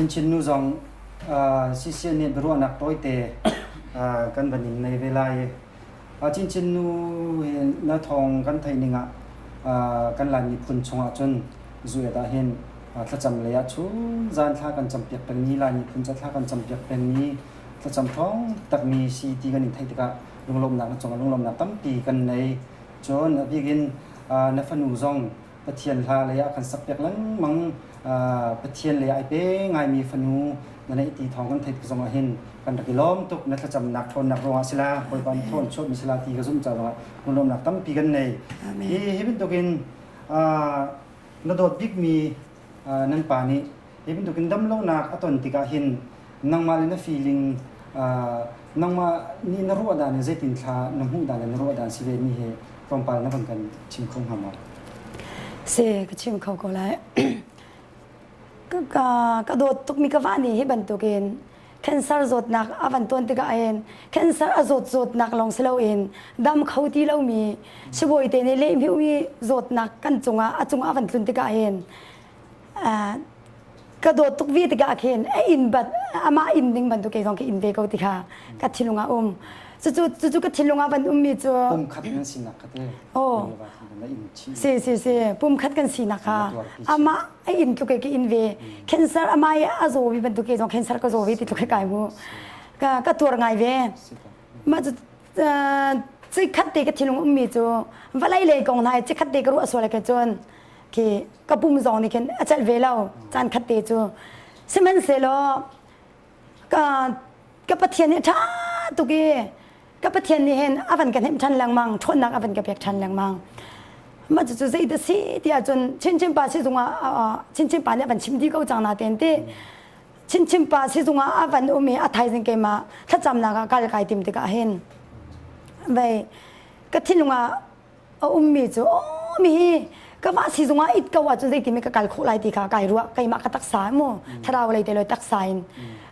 Chinchin nu zong CCN nih biaruahnak tawite kan van in nei ve lai. Chinchin nu hi na thawng kan theih ning ah kan Lai miphun chungah cun zuet ah hin thlacam lei ah chun zan thla kan campiak pengmi Lai miphun ca thla kan campiak pengmi thlacam ṭhawng takmi si ti kan in theih tikah lunglawmhnak na cungah lunglawmhnak tampi kan nei. Cun a bik in na fanu zong Pathian hla lei ah kan sakpiak lengmang. Pathian lei ai pe ngaimi fanu na neih ti thawng kan theih tik zongah hin kan rak i lawm tuk. Na thlacamnak ṭhawnnak ruangah sila Bawipa nih thawn chuahmi sila ti ka zumh caah lunglawmhnak tampi kan nei. Hi hi bantukin na dawt bikmi nan pa nih hi bantukin damlonak a ton tikah hin nangmah le na feeling nangmah nih na ruah dan in zeitin thla na hmuh dan le na ruah dan si ve mi hi tlawmpal na van kan chim kho hnga maw? Si ka chim kho ko lai. Ka ka dawt tukmi ka va nih hi bantukin cancer zawtnak a van tuan tikah hin cancer a zawt zawtnak lawng si loin dam kho ti lomi sibawi te nih lehhmih zawtnak kan cungah a cungah a van tlun tikah hin ka dawt tuk ve tikah khin a inn bat amah inn ding bantuk kei zong ka inn ve ko ti kha ka thinlung ah um cucu cucu ka thinlung ah van ummi cu pumkhat nan sinak kha te oh si si si pumkhat kan sinak kha amah a inn tluk ke inn ve cancer amah a zaw vi bantuk ke zong cancer ka zaw ve ti tluk he kai mu ka ka tuar ngai ve mah cu cikhat te ka thinlung ummi cu vawlei lei kong hna cikhat te ka ruah sual ke cun khi ka pum zong nih khin a celh ve lo caan khat te cu sihmanhsehlaw ka ka Pathian nih ṭha tuk i ka Pathian nih hin a van ka hnemh ṭhan lengmang ṭhawnnak a van ka pek ṭhan lengmang mah cucu zei dah si ti ahcun Chinchin pa sizung ah Chinchin pa nih a van chim dih ko cang na ten ti Chinchin pa sizung ah a van um i a thaizing keimah thlacamnak ah kal kai tim tikah hin vei ka thinlung ah a ummi cu aw mi hi ka mah sizung ah it ko ahcun zeitin ka kal khawh lai ti kha kai ruah keimah ka taksa mu thlarau lei te loi taksa in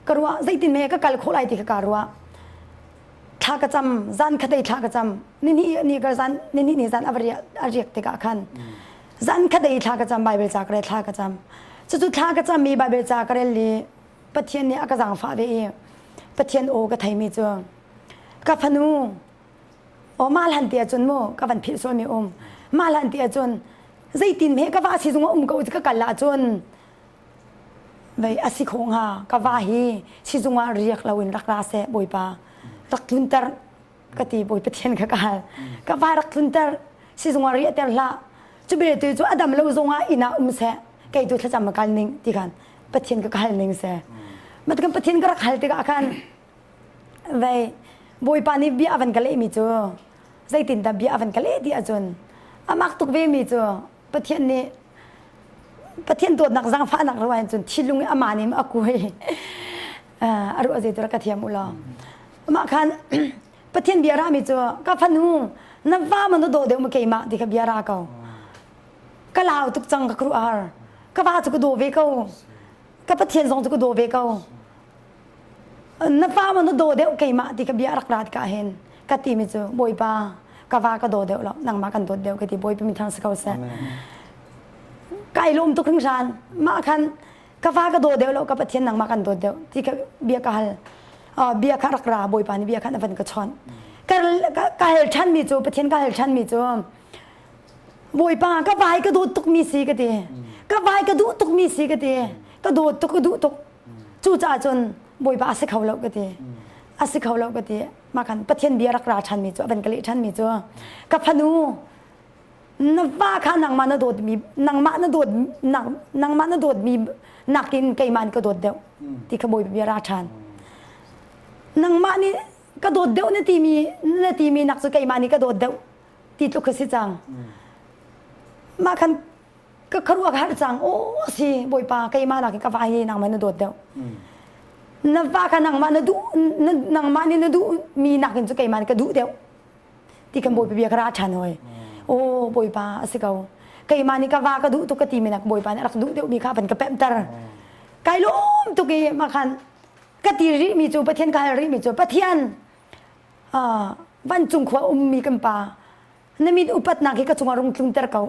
ka ruah zeitin me ka kal khawh lai ti kha ka ruah thla ka cam zan khatei thla ka cam ni ni ni ka zan ni ni ni zan a riak a riak tikah khan zan khatei thla ka cam bible ca ka rel thla ka cam cucu thla ka cam mi bible ca ka rel li pathian nih a ka zaangfah ve i pathian aw ka theimi cu ka fanu Aw mah hlan ti ahcun mu ka van philh sualmi um. Mah hlan ti ahcun zeitin he ka va sizung a um ko ka kal ahcun vei a si kho hnga ka va hi sizung ah riak loin rak ra seh bawipa rak tlunter ka ti bawi pathian ka ka hal ka va rak tlunter sizung ah riahter hlah cu belte cu a dam lo zong ah inn ah um seh kei tu thlacam ma kal ning ti khan pathian ka ka hal ning seh mat kan pathian ka rak hal tikah khan Vei Bawipa nih bia a van ka lehmi cu zeitindah bia a van ka leh ti ahcun a mak tuk vemi cu Pathian nih Pathian dawtnak zaangfahnak ruah hin cun thinlung i amah nih a kuai a ruah zei tu rak ka thiam u law mah khan Pathian bia rami cu ka fanu na va ma na daw deuh ma keimah ti kha bia ra ko ka lau tuk cang ka kruh har ka va cu ka daw ve ko ka Pathian zong cu ka daw ve ko Na fa maw na daw deuh keimah ti ka bia rak rat ka hin ka timi cu Bawipa ka va ka daw deuh lo nangmah kan dawt deuh ka ti Bawipa min thang si ko seh. Kai lawm tuk hringhran mah khan ka va ka daw deuh lo ka Pathian nangmah kan dawt deuh ti ka bia ka hal bia kha rak ra Bawipa nih bia khan a van ka chawnh ka ka hal ṭhan mi cu Pathian ka hal ṭhan mi cu Bawipa ka vai ka dawt tuk mi si ka ti ka vai ka duh tuk mi si ka ti ka dawt tuk ka duh tuk Cucaah cun Bawipa a si kho lo ka ti. A si kho lo ka ti. Mah khan Pathian bia rak ra ṭhanmi cu a van ka leh ṭhanmi cu ka fanu na va kha nangmah na dawtmi nangmah na dawt nangmah na dawtmi nakin keimah in ka dawt deuh ti kha Bawipa bia ra ṭhan. Nangmah nih ka dawt deuh na timi na timi nak cu keimah nih ka dawt deuh ti tluk ka si cang. Mah khan ka khuaruah ka har cang aw si bawipa keimah nakin ka va hi nangmah na dawt deuh na va kha nangmah na duh nangmah nih na duh mi nakin cu keimah nih ka duh deuh ti kan bawipa bia ka ra ṭhan hoi aw bawipa a si ko keimah nih ka va ka duh tuk ka ti mi nak bawipa nih a rak duh deuh mi kha van ka pemhter kai lawm tuk i mah khan ka ti rih mi cu Pathian ka hal rih mi cu Pathian vancung khua ummi kan pa na min upatnak hi ka cungah rung tlungter ko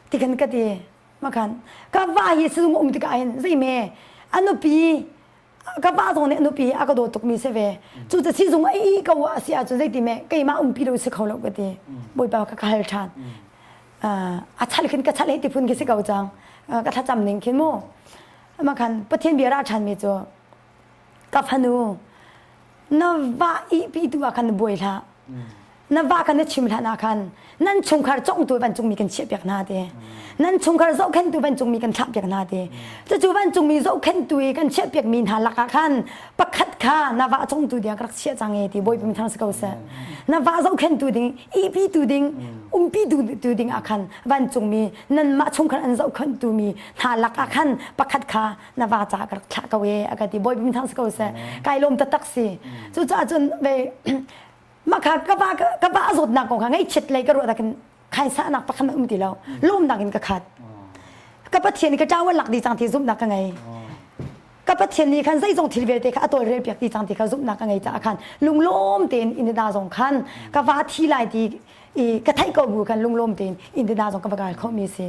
ti khan ka ti makhan ka va hi sizung um tikah hin zeime A nupi ka pa zong nih a nupi a ka dawt tukmi si ve. Cu ca sizung a ih ko a si ahcun zeiti meh keimah umpi lo si kho lo ka ti. Bawipa ka ka hal ṭhan. A chal khin ka chal hei ti phun khi si ko cang. Ka thlacam ning khin mu. Mah khan Pathian bia ra ṭhanmi cu ka fanu na va ihpi tu ah khan na buai hlah. Na va kha na chim hlan ah khan nan chungkhar congtu vancungmi kan chiahpiak hna ti. Nan chungkhar zohkhenhtu vancungmi kan thlahpiak hna ti. Cucu vancungmi zohkhenhtu i kan chiahpiakmi hna lakah khan pakhat kha na va congtu ding ka rak chiah cang e ti Bawipa min thang si ko seh. Na va zohkhenhtu ding, ihpitu ding, umpitu tu ding ah khan vancungmi nanmah chungkhar an zohkhenhtu mi hna lakah khan pakhat kha na va ca ka rak thlah ko e a ka ti Bawipa min thang si ko seh. Kai lawm taktak si. Cucaah cun ve mah kha ka va ka va zawtnak kong kha ngaihchiat lei ka ruah takin khaisahnak pakhat um ti lo lawmnak in ka khat ka pathian ka ṭawan lak di cang ti zumhnak ka ngei ka pathian nih khan zeizong thil vialte kha a tawlrel piak ti cang ti kha zumhnak ka ngei caah khan lunglawm tein India zong khan ka va thi lai ti i ka theih ko bu khan lunglawm tein India zong ka va kai khomi si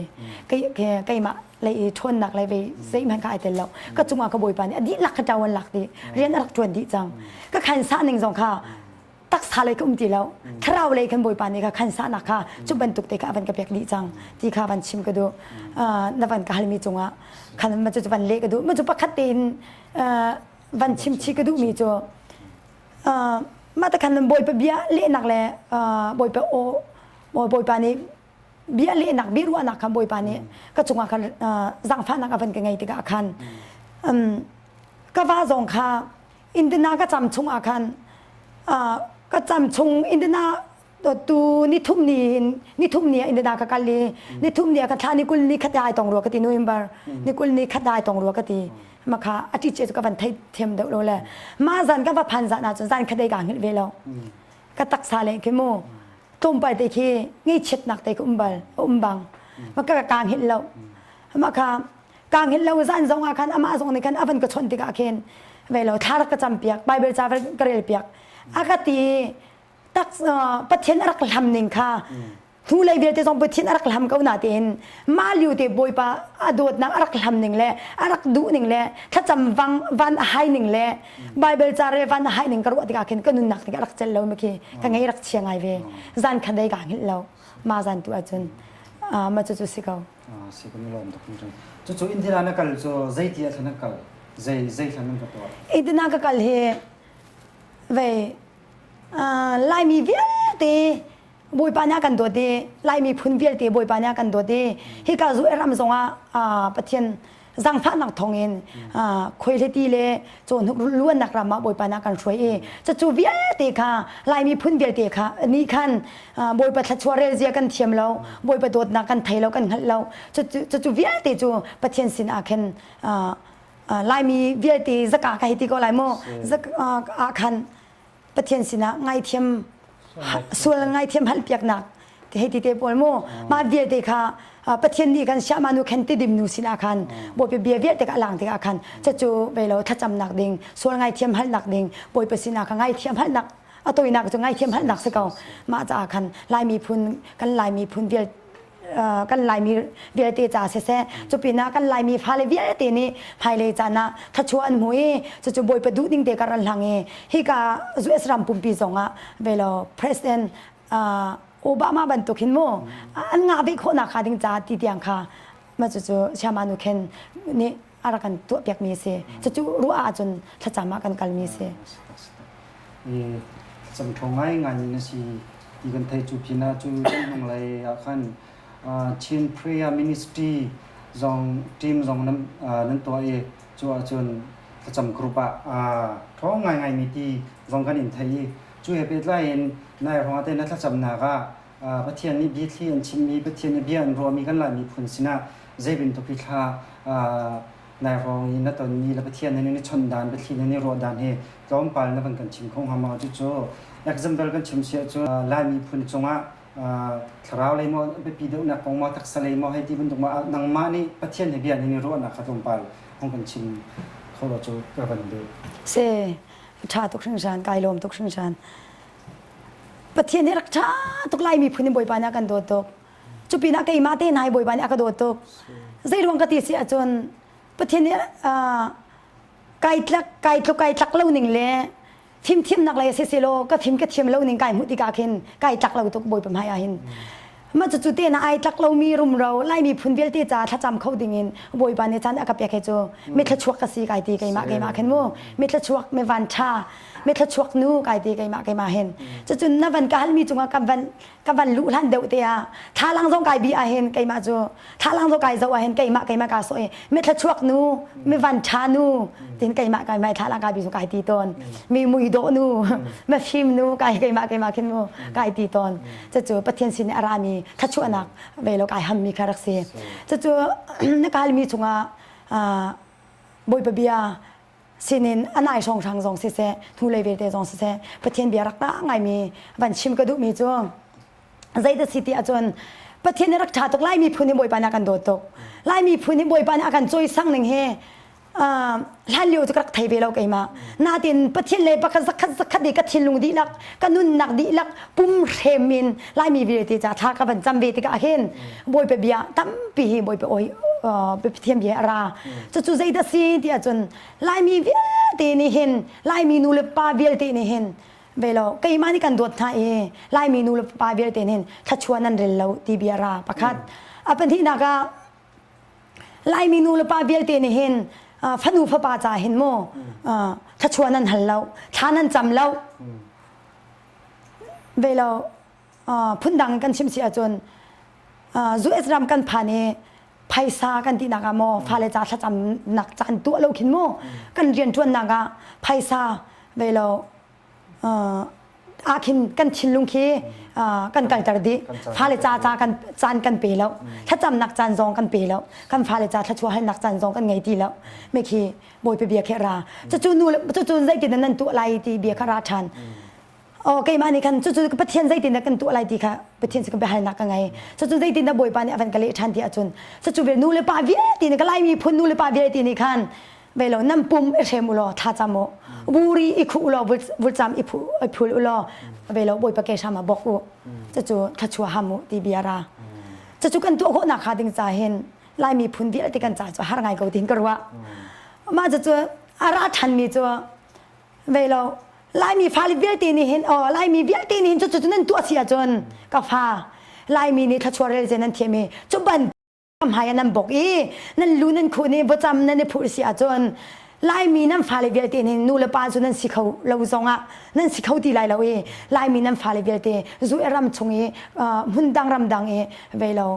keimah lei i ṭhawnnak lei vei zeihmanh kha ai tel lo ka cungah ka bawipa nih a dihlak kha ṭawan lak dih rian a rak ṭuan dih cang ka khan sah ning zong kha taksa lei ka um ti lo thlarau lei khan bawipa nih kha khan sahnak kha cu bantuk te kha a van ka pek dih cang ti kha van chim ka duh na van ka halmi cungah khan ma cu van leh ka duh ma cu pakhat tein van chim chi ka duhmi cu mah ta khan bawipa bia lehnak le bawipa aw bawipa nih bia lehnak bia ruahnak khan bawipa nih ka cungah khan zaangfahnak a van ka ngei tikah khan ka va zong kha Indiana ka cam chung ah khan ka cam chung Indiana tu ni thum ni ni thum ni Indiana ka kal i ni thum ni ka thla ni kul ni khat ai tong rua ka ti November ni kul ni khat ai tong rua ka ti ma kha a ti che ka van thei thiam deuh lo le ma zan ka va phan zan ah cun zan khat ei ka hngilh ve lo ka taksa le khi mu tlawmpal te khi ngaihchiatnak te ka um bal um bang ma ka ka hngilh lo ma kha ka hngilh lo zan zong ah khan amah zong nih khan a van ka chawnh tikah khin ve lo thla rak ka cam piak bible ca ka rel piak a ka ti tak pathian a rak hlam ning kha hnulei vialte zong Pathian a rak hlam ko na tein mah lio te Bawipa a dawtnak a rak hlam ning le a rak duh ning le thlacam vang van a hai ning le Bible ca rel van a hai ning ka ruah tikah khin ka nunnak ning a rak cel lo mi khi ka ngei rak chia ngai ve zan khan dei ka hngilh lo ma zan tu ahcun ma cu cu si ko si kan lawm tuk cu cu Indira na kal cu zei ti ah na kal zei zei thlan nan ka tuah Indira ka kal hi vei Laimi vialte Bawipa nih a kan dawt i Laimi phun vialte Bawipa nih a kan dawt i hika zu ram zongah Pathian zangfahnak thawngin khuaihliti le cawhnuk luannak ram ah Bawipa nih a kan hruai i cucu vialte kha Laimi phun vialte kha nih khan Bawipa thluachuah relzia kan thiam lo Bawipa dawtnak kan thei lo kan hngalh lo cucu vialte cu Pathian sin ah khin Laimi vialte zaka ka hei ti ko lai mu zaka ah khan Pathian sinah ngaithiam sual ngaithiam halpiaknak hei ti te pawl mu mah vialte kha Pathian nih kan siama nu khen tidim nu sinah khan Bawipa bia vialte ka lang tikah khan cucu ve lo thlacamnak ding sual ngaithiam halnak ding Bawipa sinah kha ngaithiam halnak a toinak cu ngaithiam halnak si ko mah caah khan Laimi phun kan Laimi phun vial kan Laimi vialte ca siseh cupinah kan Laimi fale vialte nih hmailei caan ah thluachuah an hmu i cucu Bawipa duh ding te ka ran hlang i hika US ram pumpi zongah velo President Obama bantuk hin mu an ngah ve khawhnak kha ding ca ti tiang kha ma cucu Siama nu khen nih a rak kan tuahpiakmi a si. Cucu ruah ahcun thlacam ah kan kalmi a si. Thlacam ṭhawng ngaingai mi na si ti kan thei cu pinah cu hnunglei ah khan Chin Prayer Ministry zong team zong nan nan tuah i cu ahcun thlacam group ah ṭhawng ngaingai mi ti zong kan in thei i cu he pehtlai in nai hrawng te na thlacamnak ah Pathian nih biathli an chimmi Pathian nih bia an ruahmi kan Lai miphun sinah zei bantuk hi thla nai hrawng i na tonmi le Pathian nih na chawnh dan biathli na ruah dan hi tlawmpal na van kan chim kho hnga maw cucu example kan chim si ahcun Lai miphun cungah thlarau lei maw biapi deuhnak kong maw taksa lei maw hei ti bantuk maw nangmah nih Pathian he bia nih ruahnak kha tlawmpal hong kan chim kho lo cu ka van duh. Si ṭha tuk hringhran kai lawm tuk hringhran Pathian nih rak ṭha tuk Lai miphun in Bawipa nih a kan dawt tuk. Cu pinah keimah te hna hi Bawipa nih a ka dawt tuk. Zei ruang ka ti si ahcun Pathian nih. Kai tlak kai tluk kai tlak lo ning le fimthiamnak lei si selaw ka fim ka thiam lo ning kai hmuh tikah khin kai tlak lo tuk Bawipa hmai ah hin. Mah cucu te na ai tlak lomi rumro Laimi phun vialte ca thlacam kho dingin Bawipa nih caan a ka pek he cu mi thluachuak ka si kai ti keimah keimah khin mu mi thluachuak mi van ṭha mi thluachuak nu kai ti keimah keimah hin cucun na van ka halmi cungah ka van ka van luh hlan deuh te ah thlalang zong kai bi ah hin keimah cu thlalang zong kai zoh ah hin keimah keimah ka sawh i mi thluachuak nu mi van ṭha nu tin keimah keimah thlalang kai bi cu kai ti tawn mi mui dawh nu mi fim nu kai keimah keimah khin mu kai ti tawn cucu Pathian sin i a rami thluachuahnak ve lo kai hammi kha rak si cucu na kalmi chungah Bawipa bia sinin a nai hrawnghrang zong siseh hnulei vialte zong siseh Pathian bia rak ta ngaimi van chim ka duhmi cu zeidah si ti ahcun Pathian nih rak ṭha tuk Laimi phun hi Bawipa nih a kan dawt tuk Laimi phun hi Bawipa nih a kan cawisang ning hi hlan lio cu ka rak thei ve lo keimah natin Pathian le pakhat zakhat zakhat i ka thinlung dihlak ka nunnak dihlak pum hrem in Laimi vialte ca thla ka van cam ve tikah hin Bawipa bia tampi hi Bawipa oi Pathian bia a ra cucu zeidah si ti ahcun Laimi vialte nih hin Laimi nu le pa vialte nih hin ve lo keimah nih kan dawt hna i Laimi nu le pa vialte nih hin thluachuah nan rel lo ti bia ra pakhat a pahnihnak ah Laimi nu le pa vialte nih hin fanu fapa ca hin mu thluachuah nan hal lo thla nan cam lo ve lo phundang kan chim si ahcun US ram kan phan i phaisa kan tinak ah maw fale ca thlacamnak caan tuah lo khin mu kan rianṭuannak ah phaisa ve lo ah khin kan thinlung khi kan kalter dih fale ca ca kan caan kan pe lo thlacamnak caan zong kan pe lo kan fale ca thluachuah halnak caan zong kan ngei ti lo me khi bawipa bia khi ra cucu nu cucu zeitin nan tuah lai ti bia kha ra ṭhan Oh keimah nih khan cucu Pathian zeitin dah kan tuah lai ti kha Pathian sin biahalnak ka ngei. Cucu zeitin dah Bawipa nih a van ka leh ṭhan ti ahcun cucu ve nu le pa vialte nih ka Laimi phun nu le pa vialte nih khan ve lo nan pum i hrem u law thlacam u buri i khuh u law vulcam i phul u law ve lo Bawipa ke hram ah bok u cucu thluachuah ham u ti bia ra. Cucu kan tuah khawhnak hnga ding ca hin Laimi phun vialte kan ca cu har ngai ko tiin ka ruah. Mah cucu a ra ṭhanmi cu ve lo Laimi fale vialte nih hin aw Laimi vialte nih hin cucu nan tuah si ahcun ka fa Laimi nih thluachuah rel ze nan thiam i cu ban hmai ah nan bok i nan lu nan khuh nih vawcam nan i phurh si ahcun Laimi nan fale vialte nih nu le pa cu nan si kho lo zongah nan si kho ti lai lo i Laimi nan fale vialte zu ram chung i hmun dang ram dang i ve lo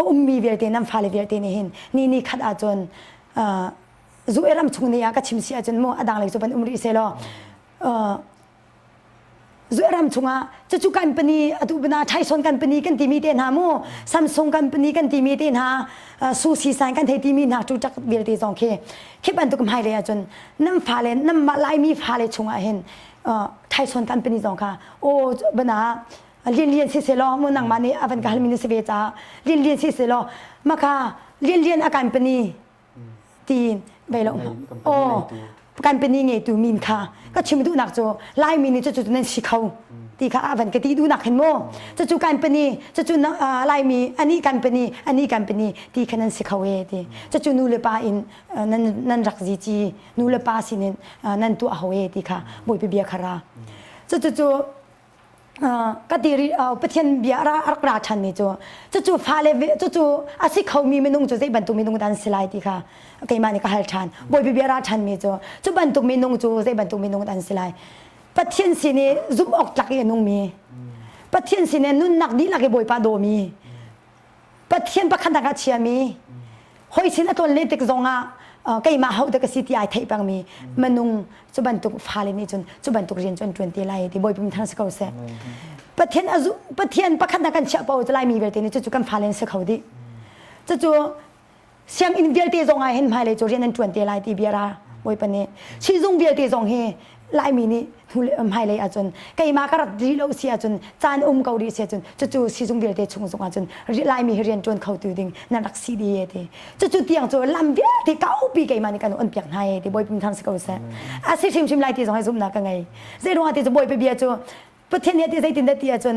a ummi vialte nan fale vialte nih hin ni ni khat ahcun zu ram chung ni ah ka chim si ahcun mu a dang lei cu van um rih seh law zu ram chungah cucu company atu bana Tyson company kan timi te hna mu Samsung company kan timi te hna Sushi sign kan thei timi hna cu tak vialte zong khi khi bantuk hmai lei ahcun nam fale nam mah Laimi fale chungah hin Tyson company zong kha o bana lian lian si selaw mu nangmah nih avan ka halmi na si ve caah lian lian si selaw maka lian lian a company ti ve lo aw company ngeitu min kha ka chim duhnak cu Laimi nih cucu nan si kho ti kha a van ka ti duhnak hin mu cucu company cucu Laimi ani company ani company ti kha nan si kho e ti cucu nu le pa in nan nan rak zi ci nu le pa sinin nan tuah ho e ti kha bawipa bia kha ra cucu cu ka ti rih Pathian bia a rak ra ṭhanmi cu cucu fale cucu a si khomi minung cu zei bantuk minung dah an si lai ti kha keimah nih ka hal ṭhan Bawipa bia ra ṭhanmi cu cu bantuk minung cu zei bantuk minung dah an si lai Pathian sin i zumh awk tlak i a nungmi Pathian sin i nunnak dihlak i Bawipa dawmi Pathian pakhat ah chiami hoi sin a tlawn len tik zongah keimah ho dah ka si ti ai theih pengmi minung cu bantuk fale nih cun cu bantuk rian cu an ṭuan te lai ti Bawipa min thang si ko seh Pathian azu Pathian pakhat na kan chiah paoh cu Laimi vialte nih cucu kan fale an si kho dih cucu sianginn vialte zong ah hin hmailei cu rian an ṭuan te lai ti bia ra Bawipa nih sizung vialte zong hi Laimi nih hmailei ahcun keimah ka rat rih lo si ahcun caan um ko rih si ahcun cucu sizung vialte chung zong ahcun Laimi hi rian ṭuan khotu ding nan rak si dih ti cucu tiang cu lam vialte kaupi keimah nih kan on piak hna e ti Bawipa min thang si ko seh a si hrimhrim lai ti zong hi zumhnak ka ngei zei ruangah ti cu Bawipa bia cu Pathian nih a ti zeitin dah ti ahcun.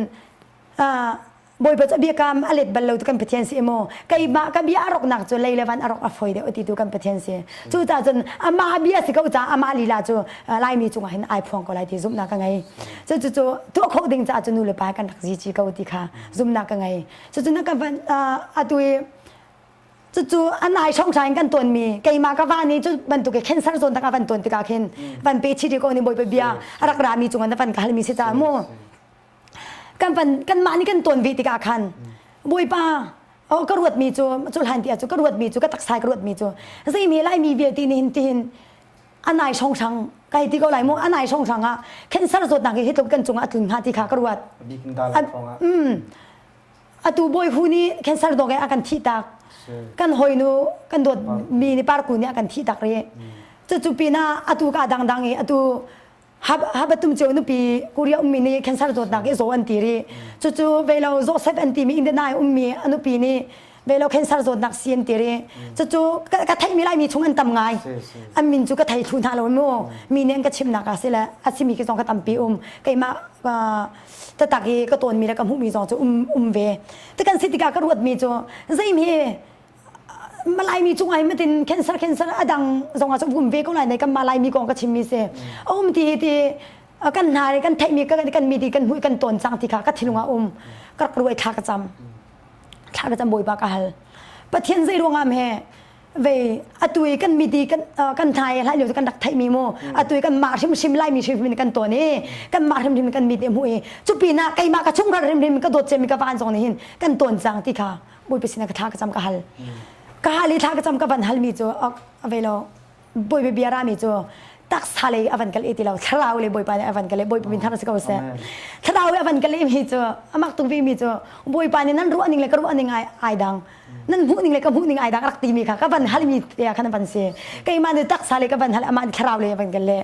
Bawipa cu a biakam a let bal lo tu kan Pathian si maw? Keimah ka bia a roknak cu lei le van a rok a foi deuh ti tu kan Pathian si. Cucaah cun amah bia si ko caah amah lila cu Laimi cungah hin ai phuang ko lai ti zumhnak ka ngei. Cu cu cu tuah khawh ding caah cu nu le pa kan rak zici ko ti kha zumhnak ka ngei. Cucu na ka van atu i cucu an ai hrawng in kan tuanmi keimah ka va nih cu bantuk i cancer zawn tak a van tuan tikah khin van pe chih ko nih bawipa bia a rak rami cungah na van ka halmi si caah mu kan van kanmah nih kan tuan ve tikah khan bawipa oh ka ruatmi cu cu hlan ti cu ka ruatmi cu ka taksa ka ruatmi cu zeimi laimi vialte nih hin tihin anai hrawnghrang kai ti ko lai mu anai hrawnghrang ah cancer zawtnak hi hitluk kan cungah a tlun hnga ti kha ka ruat atu bawi hu nih cancer dawk a kan thih tak kan hawinu kan dawt mi nih parku nih a kan thih tak ri cucu pinah atu ka dangdang i atu habatum cio nupi Korea ummi nih cancer zawtnak i zaw an ti ri cucu velo Joseph an timi Indiana ummi a nupi nih velo cancer zawtnak si an ti ri cucu ka theihmi laimi chung an tam ngai an min cu ka thei thlu hna lo mu mi nih an ka chimnak ah sile a simi ki zong ka tampi um keimah tatak i ka tawnmi le ka hmuhmi zong cu um um ve ti kan si tikah ka ruatmi cu zeimi Laimi cung ai matin cancer cancer adang zong ah um ve ko lai ne kan mah Laimi kong ka chimmi si a um ti ti kan hna le kan theihmi kan kan mi ti kan hmuh kan ton cang ti kha ka thinlung ah um ka rak ruai thla ka cam thla ka cam bawipa ka hal Pathian zei ruangah he ve atu i kan mi ti kan kan hna i hlai lio kan rak theihmi mu atu i kan mah hrimhrim Laimi hrimhrim kan ton i kan mah hrimhrim kan mi te hmuh i cupinah keimah ka chungkhar hrimhrim ka dawt cemmi ka van zong nih hin kan ton cang ti kha Bawipa sinah ka thla ka cam ka hal. Ka hal i thla ka cam ka van halmi cu a ve lo Bawipa bia rami cu taksa lei a van kal i ti lo thlarau lei Bawipa nih a van kal i Bawipa min thar si ko seh. Thlarau a van kal i mi cu amak tuk ve mi cu Bawipa nih nan ruah ning le ka ruah ning ai ai dang nan hmuh ning le ka hmuh ning ai dang rak ti mi kha ka van hal mi te ah khan van si keimah nih taksa lei ka van hal amah nih thlarau lei a van kal le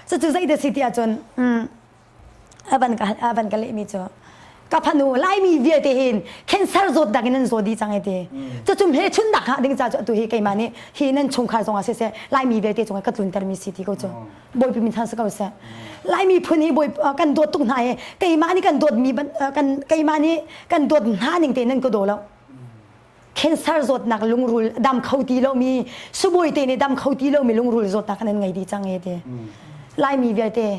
cucu zei dah si ti ahcun a van ka a van ka lehmi cu ka fanu laimi vialte hin cancer zawt dak in nan zaw dih cang ai ti cucu hme chun dak ha ding ca cu atu hi keimah nih hi nan chungkhar zongah siseh laimi vialte cungah ka tluntermi si ti ko cu bawipi min than si ko seh laimi phun hi bawi kan dawt tuk hna hi keimah nih kan dawtmi kan keimah nih kan dawt hna ning te nan ka daw lo cancer zawtnak lungrul dam kho ti lomi subawi te nih dam kho ti lomi lungrul zawtnak kan ngei dih cang e ti laimi vialte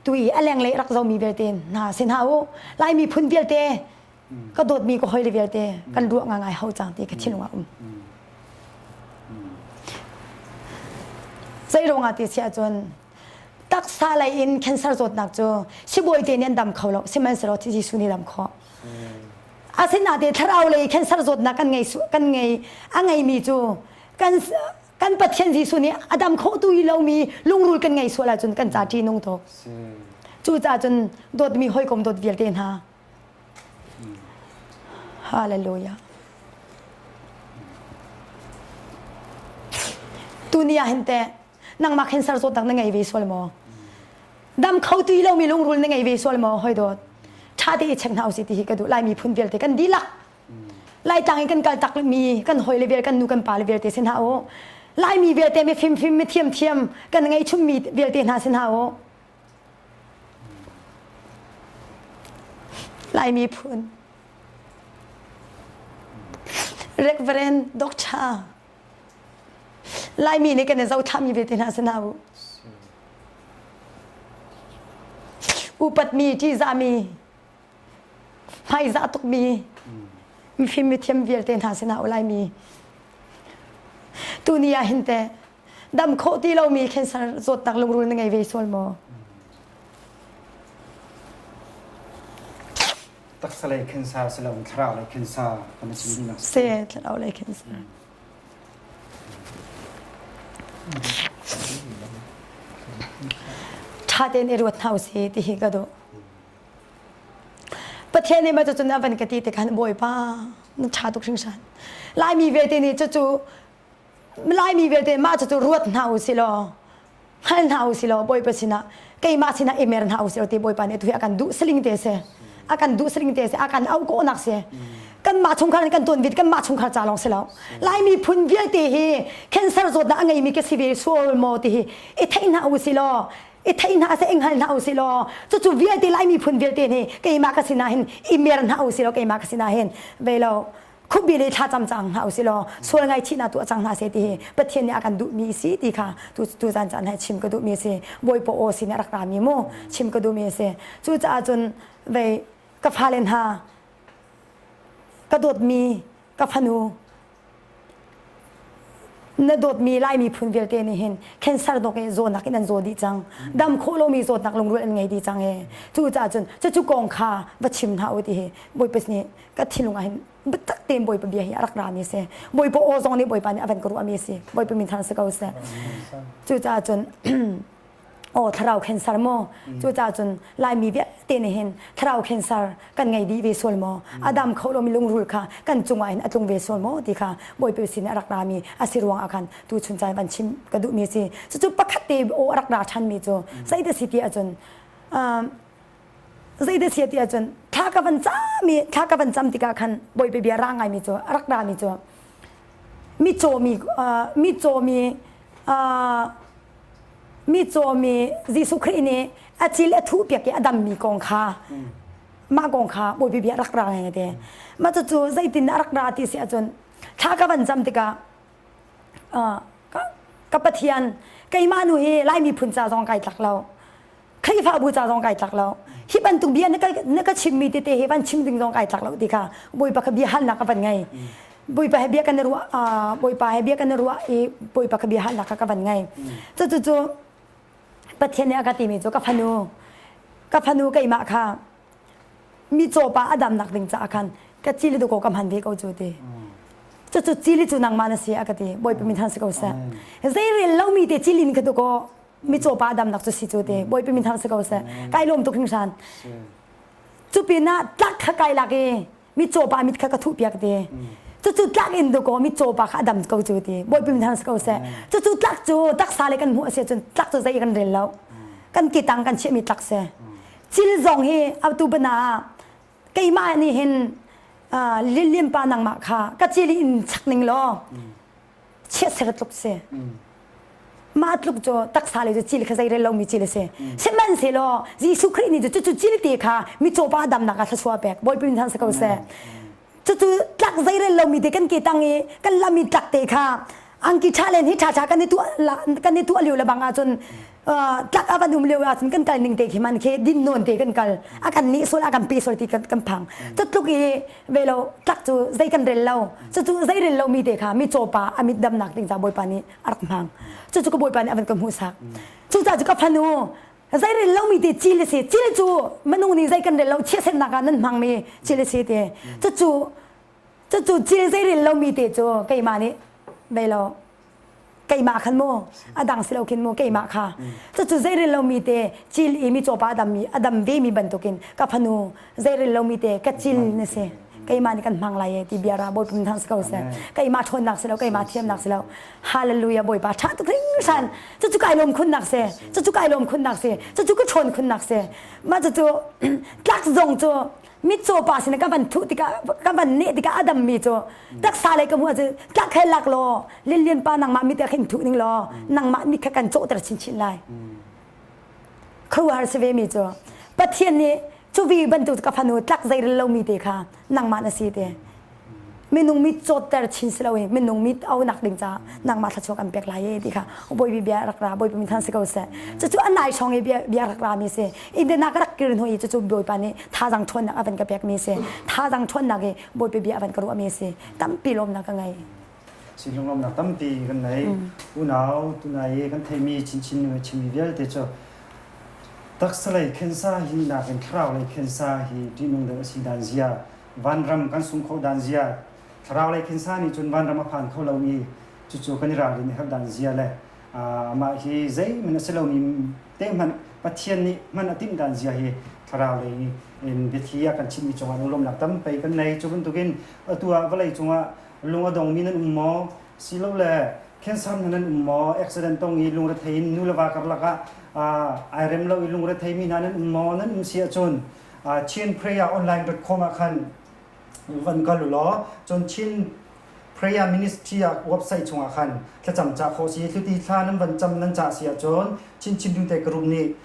tu i a lenglei rak zomi vialte hna sin hna u laimi phun vialte ka dawtmi ka hoi le vialte kan ruah ngai ngai hau cang ti ka thinlung ah um zei ruangah ti si ahcun taksa lei in cancer zawtnak cu sibawi te nih an dam kho lo sihmanhsehlaw Jesuh nih dam khawh asinain thlarau lei cancer zawtnak kan ngei kan ngei a ngeimi cu kan kan Pathian Jesuh nih a dam khawh tu i lomi lungrul kan ngei sual ahcun kan ca ṭihnung tuk. Cucaah cun dawtmi hawikom dawt vialte hna. Hallelujah. Tuni ah hin teh nangmah cancer zawtnak na ngei ve sual maw? Dam kho tu i lomi lungrul na ngei ve sual maw? Hoi dawt. Ṭha te i check hna usih ti hi ka duh. Laimi phun vialte kan dihlak Laitlang in kan kal tak mi kan hoi le vial kan nu kan pa le vialte sin hna u. Laimi vialte mi fimfim mi thiamthiam kan ngei chummi vialte hna sin hna u. Laimi phun. Reverend Doctor Laimi nih kan i zohthahmi vialte hna sin hna u. Upatmi, ṭihzahmi, hmaizah tukmi mifim mithiam vialte hna sinah u laimi tuni ah hin teh dam khawh ti lomi cancer zawtnak lungrul na ngei ve sual maw taksa lei cancer si lo thlarau lei cancer kan chim ding se thlarau lei cancer Ṭha tein i ruat hna usih ti hi ka duh. Pathian nih mah cucun a van ka ti tikhan Bawipa na ṭha tuk hringhran. Laimi vialte nih cucu Laimi vialte mah cucu ruat hna usih law hngal hna usih law Bawipa sinah keimah sinah i mer hna usih law ti Bawipa nih atu hi a kan duh saling te si. A kan duh saling te si, a kan auh kawhnak si. Kanmah chungkhar in kan tuanbit kanmah chungkhar ca lawng si lo. Laimi phun vialte hi cancer zawtnak a ngeimi ka si ve sual maw ti hi i theih hna usih law. I thei hna seh, i hngal hna usih law cucu vialte Lai miphun vialte nih keimah ka sinah hin i mer hna usih law keimah ka sinah hin ve lo khubi le thlacam cang hna usih law sual ngaihchihnak tuah cang hna seh ti hi Pathian nih a kan duhmi si ti kha tu tuzan caan hai chim ka duhmi si. Bawipa aw sin a rak rami mu chim ka duhmi si. Cucaah cun vei ka fale hna ka dawtmi ka fanu na dawtmi Lai miphun vialte nih hin cancer dawk i zawtnak in an zaw dih cang. Dam khawh lomi zawtnak lungrul an ngei dih cang e. Cucaah cun cucu kong kha va chim hna u ti hi Bawipa nih ka thinlung ah hin biatak tein Bawipa bia hi a rak rami a si. Bawipa aw zong nih Bawipa nih a van ka ruahmi a si. Bawipa min thang si ko seh. Cucaah cun aw thlarau cancer maw? Cucaah cun Laimi vialte nih hin thlarau cancer kan ngei dih ve sual maw? A dam kho lomi lungrul kha kan cungah hin a tlung ve sual maw ti kha Bawipa sin a rak rami a si ruang ah khan tu chun caan van chim ka duhmi a si. Cucu pakhat te aw a rak ra ṭhanmi cu zeidah si ti ahcun zeidah si ti ahcun thla ka van cam i thla ka van cam tikah khan Bawipa bia ra ngaimi cu a rak rami cu mitcawmi mitcawmi mitcawmi Jesuh Khrih nih a cil a thuh piak i a dammi kong kha mah kong kha Bawipa bia rak ra ngai te mah cucu zeitin a rak ra ti si ahcun thla ka van cam tikah ka Pathian keimah nu hi Lai miphun ca zong kai tlak lo Khrihfabu ca zong kai tlak lo. Hi bantuk bia na ka chimmi tete hi van chim ding zong kai tlak lo ti kha Bawipa kha bia halnak ka van ngei. Bawipa he bia kan i ruah Bawipa he bia kan i ruah i Bawipa kha bia halnak kha ka van ngei. Cucu cu Pathian nih a ka timi cu ka fanu ka fanu keimah kha mitcaw pa a damnak ding caah khan ka cili dawkaw ka hman ve ko cu ti. Cucu cili cu nangmah na si a ka ti. Bawipa min han si ko seh. Zei rel lomi te cilin kha dawkaw mitcaw pa damnak cu si cu te bawipi min thang si ko seh kai lawm tuk hringhran cu pinah tlak kha kai lak i mitcaw pa mit kha ka thuh piak ti cucu tlak in du ko mitcaw pa kha a dam ko cu ti bawipi min thang si ko seh cucu tlak cu taksa le kan hmuh a si cun tlak cu zei kan rel lo kan kitang kan chiahmi tlak si cil zong hi atu bana ah keimah nih hin lilian pa nangmah kha ka cil in chak ning law chiatser tluk si mah tluk cu taksa le cu cil kha zei rel lomi cil a si sihmanhsehlaw Jesuh Khrih nih cu cucu cil te kha mitcaw pa damnak ah thluachuah pek Bawipa min thang si ko seh cucu tlak zei rel lomi te kan ke tang i kan lami tlak te kha angki ṭha len hi ṭha ṭha kan i tuah kan i tuah lio le bang ahcun tlak a van um lio ahcun kan kal ning te khi man khi din nawn te kan kal a kan nih sual a kan pe sual ti kan phang cu tluk i ve lo tlak cu zei kan rel lo cucu zei rel lomi te kha mitcaw pa a mit damnak ding ca Bawipa nih a rak hmang cucu ka Bawipa nih a van ka hmuhsak cucaah cu ka fanu zei rel lomi te cil a si cil cu minung nih zei kan rel lo chiahsetnak ah nan hmangmi cil a si te cucu cucu cil zei rel lomi te cu keimah nih ve lo keimah khan mu a dang si lo khin mu keimah kha cucu zeirel lomi te cil i mi cawpa a dam mi a dam ve mi bantukin ka fanu zeirel lomi te ka cil na si keimah nih kan hmang lai e ti bia ra bawipa min thang si ko seh keimah ṭhawnnak si lo keimah thiamnak si lo hallelujah bawipa ṭha tuk hringhran cucu kai lawm khunnak si cucu kai lawm khunnak si cucu ka ṭhawn khunnak si mah cucu tlak zong cu mitcaw pa sin ka van thuh tikah ka van neh tikah a dammi cu taksa lei ka hmuh ahcun tlak he lak law Lianlian pa nangmah mit ah khin thuh ning law nangmah mit kha kan cawhter chinchin lai khuaruahhar si ve mi cu Pathian nih cu vi bantuk ka fanu tlak zeirel lomi te kha nangmah na si te minung mit cawtter chin si loin minung mit aunak ding caah nangmah thluachuah kan pek lai e ti kha bawipi bia rak ra bawipi min than si ko seh cucu a nai hrawng i bia bia rak ra mi si Indiana ka rak kir hnu i cucu bawipa nih thazang ṭhawnnak a van ka pek mi si thazang ṭhawnnak i bawipi bia a van ka ruah mi si tampi lawmnak ka ngei Si lunglawmnak tampi kan nei unau tunai i kan theimi chinchin nu chimmi vialte cu taksa lei khensa hi nakin thlarau lei khensa hi ṭihnung deuh a si dan zia vanram kan sung kho dan zia thlarau lei khensa nih cun vanram a phan kho lomi cucu kan i ralrin i herh dan zia le amah hi zeihmanh a si lomi te hmanh Pathian nih hman a timh dan zia hi thlarau lei in biathli a kan chimmi cungah lunglawmnak tampi kan nei cu bantukin atu ah vawlei cungah lung a dongmi nan um maw silole cancer hna nan um maw accident tong i lungrethei in nu le va karlak ah ai rem lo i lungrethei mi hna nan um maw nan um si ahcun chinprayeronline.com ah khan van kal u law cun Chin. Prayer Ministry ah website chungah khan thlacam cah khawh si. Hluti thla nan van cam nan cah si ahcun Chinchin Dute group nih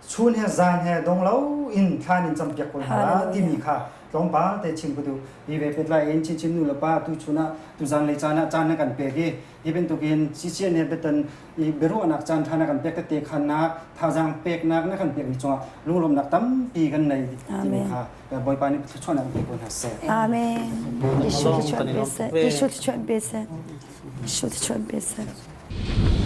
chun he zan he dong lo in thla in campiak ko hna la timi kha tlawmpal te chim ka duh. Hi ve pehtlai in Chinchin nu le pa tu chun ah tu zan lei caan ah caan na kan pek i hi bantukin CCN he biatan i biaruahnak caan ṭha na kan pek tete khannak thazaang peknak na kan pekmi cungah lunglawmhnak tampi kan nei timi kha Bawipa nih thluachuahnak in pe ko hna seh. Amen. Jesuh thluachuah pe seh. Jesuh thluachuah pe seh. Jesuh thluachuah pe seh.